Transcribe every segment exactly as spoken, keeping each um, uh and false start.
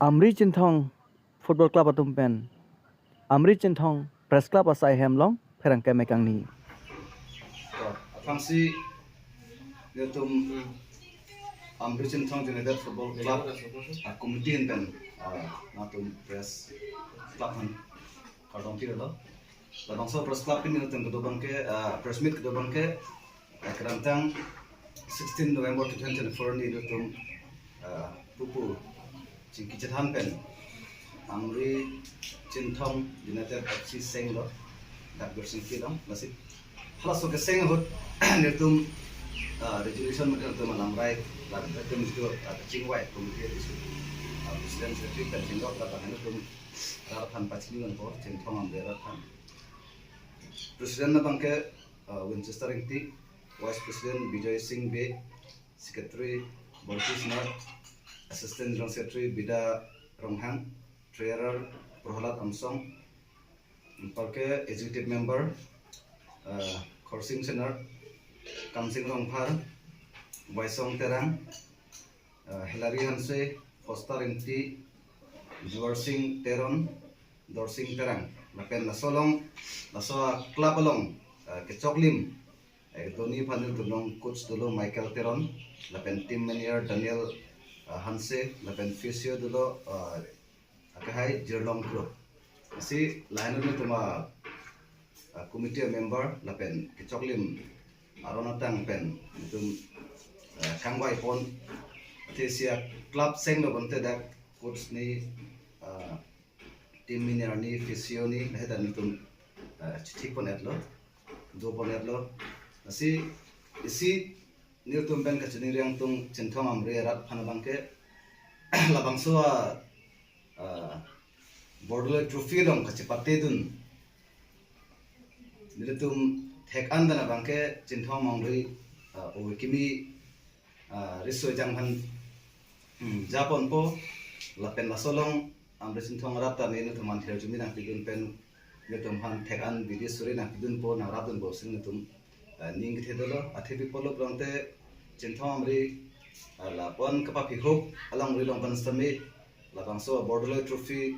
Amri Chinthong Football Club atum pen Amri Chinthong Press Club asai hem along pherangke mekangni. To, aphrangsi nelitum Amri Chinthong United Football Club a committee ahin pen, ah, nelitum press club ahin kardom pilo. Labangso press club pini nelitum kedo abangke, ah, press meet kedo abangke, ah, kedamtang sixteen November twenty twenty-four arni nelitum, ah, pupu chingki chethan pen Amri Chinthong United F C senglo, dak Birsingki along, lasi halaso keseng ahut nelitum, ah, resolution mate nelitum alamrai, la nelitum jitu, ah, kachingvai committee isi, ah, president secretary pen chinglok, la nelitum rat aphan pachini ponpo, Chinthong Amri rat aphan. President abangke, uh, Winchester Ingti, Vice President Bijoy Singh Bey, Secretary Borki Singnar, Assistant General Secretary Bida Ronghang, Treasurer Prohlad Amsong, anparke Executive Member, uh, Khorsing Singnar, Kamsing Rongphar, Waisong Terang, uh, Hilary Hanse, Foster Ingti, Juar Singh Teron, Dorsing Terang. Lapen laso along, laso club along, uh, kechoklim, eh, doni aphan nelitum along coach dolo Michael Teron, lapen team manager Daniel, uh, Hanse, lapen physio dolo, uh, akehai Jirlong Kro. Lasi lahenlo nelitum a, a committee member lapen kechoklim aron ateng pen nelitum, eh, kangvai pon. Athe isi a club senglo bonte dak coach ni, eh, team manager ni, physio ni, lahai ta nelitum, eh, chithi pon-etlo, do pon-etlo. Lasi isi nelitum pen kachiningri angtung Chinthong Amri rat aphan abangke labangso a, ah, Bordoloi Trophy along kachepatedun nelitum thek-an dan abangke Chinthong Amri, ah, ove kimi, ah, riso ejang aphan, hmm, japonpo, lapen laso along Amri Chinthong rat ta nelitum aphan thirjumi nangpidun pen nelitum aphan thek-an bidi suri nangpidunpo, nangrapdunpo pusi nelitum, ah, ning kethe dolo. Athe pi apotlo pulote Chinthong Amri, ah, lapu-an kapaphi ahok alongri along pen sitame labangso Bordoloi Trophy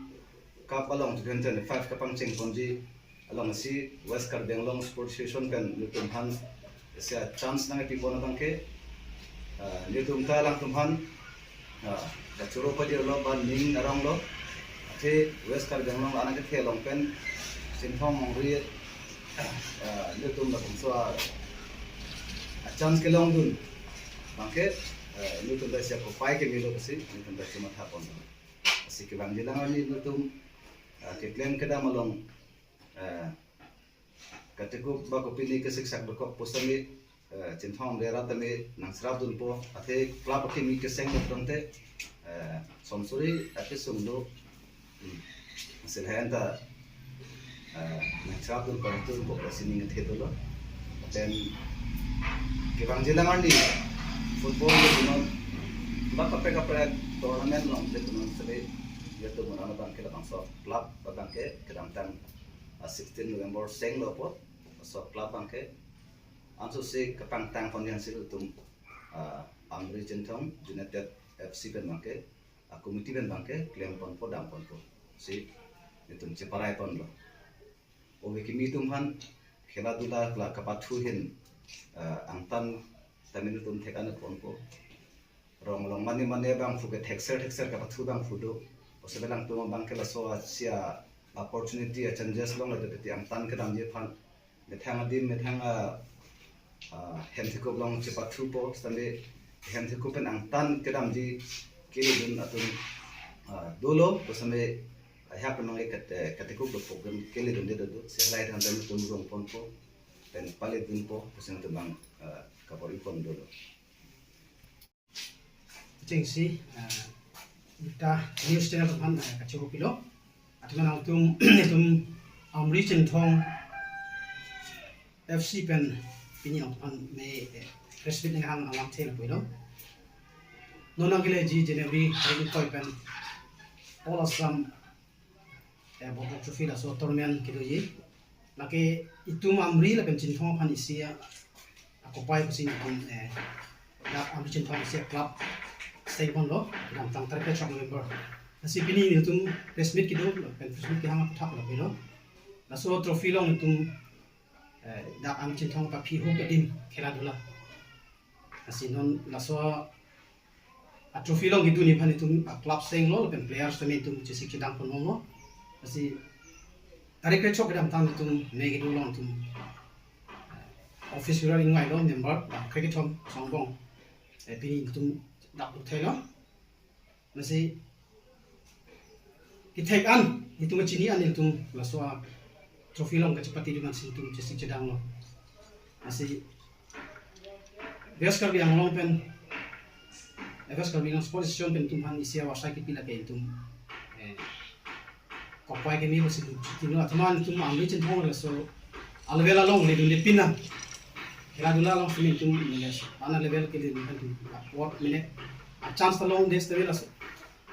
Cup along twenty twenty-five kapangcheng ponji along isi West Karbi Anglong Sports Association pen nelitum aphan isi a chance nangpi pon abangke, ah, nelitum ta alangtum aphan, ah, kachoro padi lo ba ning arong lo. Athe West Karbi Anglong anak kethe along pen Chinthong Amri, ah, nelitum labangso a, a chance kelongdun abangke, ah, nelitum ta isi a kopai kemelo pusi nelitum ta chomatha pon. Lasi kevangjilang arni nelitum, ah, keklem kedam along, ah, katekup ba kopine kesiksak dokok pusitame, eh, Chinthong Amri rat tame nangcherapdunpo, athe club akimi keseng dokdamte, eh, somsuri akesung do, hmm, silhen ta, eh, nangcherapdunpo, dunpo pusi ning kethe dolo. Then kevangjilang arni football le punon ba kaprek kaprek tournament along le punon sele, ya to mona abangke labangso club abangke kedamtang, ah, sixteen November senglo apot, laso club abangke ansose kapangtang ponji ansi nelitum, ah, Amri Chinthong United F C pen abangke, ah, committee pen abangke klem ponpo, dam ponpo pusi nelitum cheparai ponlo. Ove kimi atum aphan khela dula la kapathu ahin, ah, angtan tame nelitum thek-an ponpo. Rong along mane mane abangphu ke thekser thekser kapathu abangphu do. Pusi alangtum abangke laso a isi a opportunity a chances longle, tebeti angtan kedamji aphan methang adim methang a, ah, hem thekup along chepathupo, sitame hem thekup pen angtan kedamji keledun atum, ah, dolo, pusitame ahak nang e kat-, eh, katekup dokok pen keledunde do, si halahai than tame nelitum rong ponpo, pen paledunpo pusi nelitum abang, ah, kabor-i pon dolo. Chengsi, ah, ta news channel atum aphan, ah, kachoro pilo. Athema nangtum, nelitum Amri Chinthong F C pen pini nangtum aphan me, eh, press meet nanghang alam thelo pulo. Non nangkeleji January tarik ingkoi pen All Assam, eh, Bordoloi Trophy laso tournament kedoji. Lake itum Amri lapen Chinthong aphan isi a, akopai pusi nelitum, eh, dak Amri Chinthong isi a club seng ponlo, kedamtang tarik kechok November. Lasi pini nelitum press meet kedo, pen press meet kehang aphuthak lo pilo. Laso trophy along nelitum, eh, dak Amri Chinthong aphi ahok adim khela dula. Lasi non laso a trophy along kedun aphan nelitum a club seng lo, pen players tame nelitum chesik chedang pon lo. Lasi tarik kre-chok kedamtang nelitum me kedo along nelitum, eh, office bearer ingvai lo, member, ah, kre-kethom Songbong. Eh, pini nelitum dak duk thai lo. Lasi kethek an, nelitum kachini an nelitum laso a trophy along kachepate dun an si nelitum chesik chedang lo. Lasi West Karbi Anglong pen, eh, West Karbi Anglong Sports Association pen nelitum aphan isi avarsai kipi lake nelitum, eh, kopai keme ko si nelitum chitino, athema nelitum Amri Chinthong laso a level along ledunde pinang. Khela dula along si nelitum mene, ana level keledun aphan nelitum apor mene, a chance ta longde stage laso.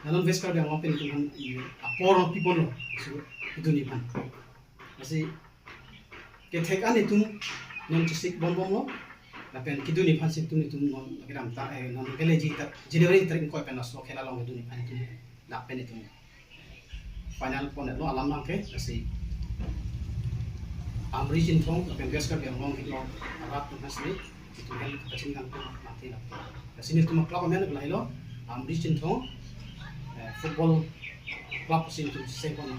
Nanon West Karbi Anglong pen nelitum aphan, eh, apor pi pon lo, so, kedun aphan. Lasi kethek an nelitum non chesik bom bom lo. Lapen kedun aphan si nelitum, nelitum non kedamtang, eh, non kele ji ta January tarik ingkoi pen laso khela along kedun aphan nelitum dak pen nelitum final pon lo alam abang ke. Lasi Amri Chinthong lapen West Karbi Anglong helo arat atum aphan si nelitum hel kachiningkan pon mati lo. Lasi nelitum a club amen lahelo, Amri Chinthong, eh, Football Club si nelitum seng pon lo.